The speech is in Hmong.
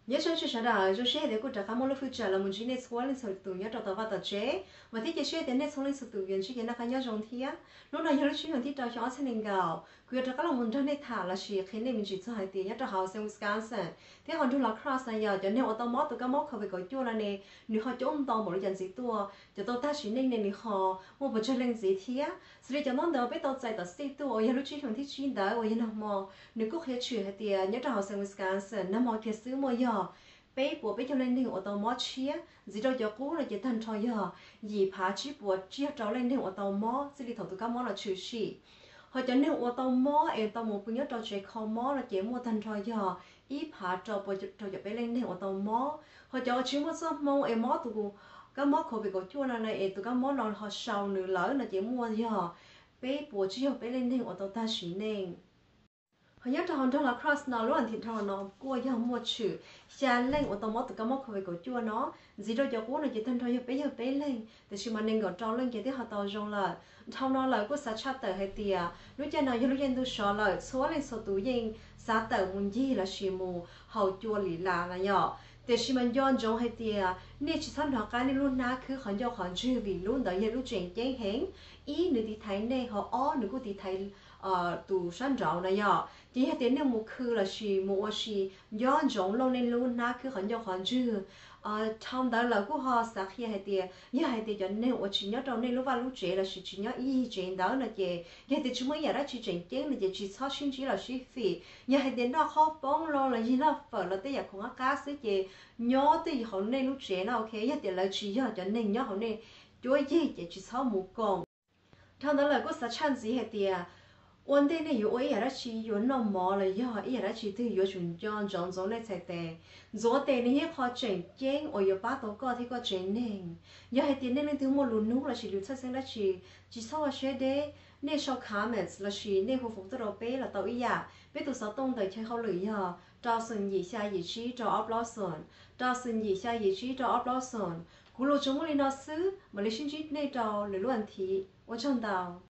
Nyob zoo tsoom sawv daws, zoo siab hais tias kuj rov qab muaj lub hwj chim los mus ntsib nej txhua leej txhua tus nyob rau tom vaj tom tsev, vam thiab cia siab tias nej txhua leej txhua tus yuav ntsib kev noj qab nyob zoo thiab. Hnub no yog lub tsib hlis thib rau xyoo ob txhiab nees nkaum, kuv yuav rov qab los mus nrog nej tham los sis qhia nej me ntsis txog hais tias nyob rau hauv xeev Wisconsin thiab hauv nroog La Crosse na yog cov neeg uas tau mob tus kab mob covid kaum cuaj no ne, nws ho coob ntau npaum li cas ntxiv tuaj. Cov tau tag sim neej ne nws ho muaj puas tsawg leej ntxiv thiab. Xws li cov ntaub ntawv uas peb tau txais tom state tuaj uas yog lub tsib hlis thib tsib ntawd uas yog nag hmo, nws kuj qhia tshwm hais tias nyob rau hauv xeev Wisconsin nag hmo kiag xwb muaj yog peb puas peb caug leej neeg uas tau mob tshiab, ntxiv rau cov qub no ces tag nrho yog yim phav tsib puas tsib caug rau leej neeg uas tau mob txij li thaum tus kab mob no tshwm sim. Ho cov neeg uas tau mob es tau mus pw nyob rau tsev kho mob no ces muaj tag nrho yog ib phav rau puas rau caum peb leej neeg uas tau mob. Ho cov uas tsis muaj txoj hmoo es mob tus kab mob covid kaum cuaj no no es tus kab mob no ho sau nws lawm no ces muaj yog peb puas tsib caug peb leej neeg uas tau tag sim neej. Ho nyob rau hauv nroog La Crosse no lub as thiv dhau no kuj yog muaj tshwm xya leej uas tau mob tus kab mob covid kaum cuaj no, ntxiv rau cov qub no ces tag nrho yog peb caug peb leeg, tiam sis mas nees nkaum rau leej ces twb ho tau zoo lawm. Dhau no lawm kuj xav tshaj tawm hais tias lub caij no yog lub caij ntuj sov lawm, txhua leej txhua tus yeej xav tawm mus ncig los sis mus haus cua lim las na yom. Tiam sis mas nco ntsoov hais tias nej tsis txhob hnov qab nej lub hnab khwb qhov ncauj qhov ntswg vim lub ntawd yog lub tseem ceeb heev. Ib, nws tiv thaiv nej, ho ob, nws kuj tiv thaiv tus sab nraud na yom. Ces yog tias nej mus khw los sis mus ua si, nco ntsoov looj nej lub hnab khwb qhov ncauj qhov ntswg. Dhau ntawd lawm kuj ho xav qhia hais tias yog hais tias cov neeg uas tsis nyob rau nej lub vaj lub tsev los sis tsis nyob ib yig tsev ntawd no ces yog tias tsis muaj ib yam dab tsi tseem ceeb no ces tsis txhob sib ntsib los sib fim. Yog hais tias noj qhaub poob los los yog noj fawm los tej yam khoom qab qab xwb ces nyob twj ywm hauv nej lub tsev no ok. Yog tias lawv tsis yog cov neeg nyob hauv nej cuab yig ces tsis txhob mus koom. Dhau ntawd lawm kuj xav tshaj ntxiv hais tias ua ntej nej yuav ua ib yam dab tsi, yuav noj mov los yog ib yam dab tsi twg yuav tsum nco ntsoov ntxoov nej txhais tes. Ntxuav tes nws yog ib qho tseem ceeb uas yuav pab tau koj thiab koj tsev neeg. Yog hais tias nej leej twg muaj lus nug los sis lus txhawj xeeb dab tsi, tsis txhob ua siab deb, nej sau comments los sis nej hu Facebook tuaj rau peb los tau ib yam. Peb tus xov tooj ntawm chaw hauj lwm yog rau xoom yim xya yim tsib rau ob plaub xoom, rau xoom yim xya yim tsib rau ob plaub xoom. Kuv lus tsuas muaj li no xwb, mam li sib ntsib nej rau lwm lub as thiv. Ua tsaug ntau.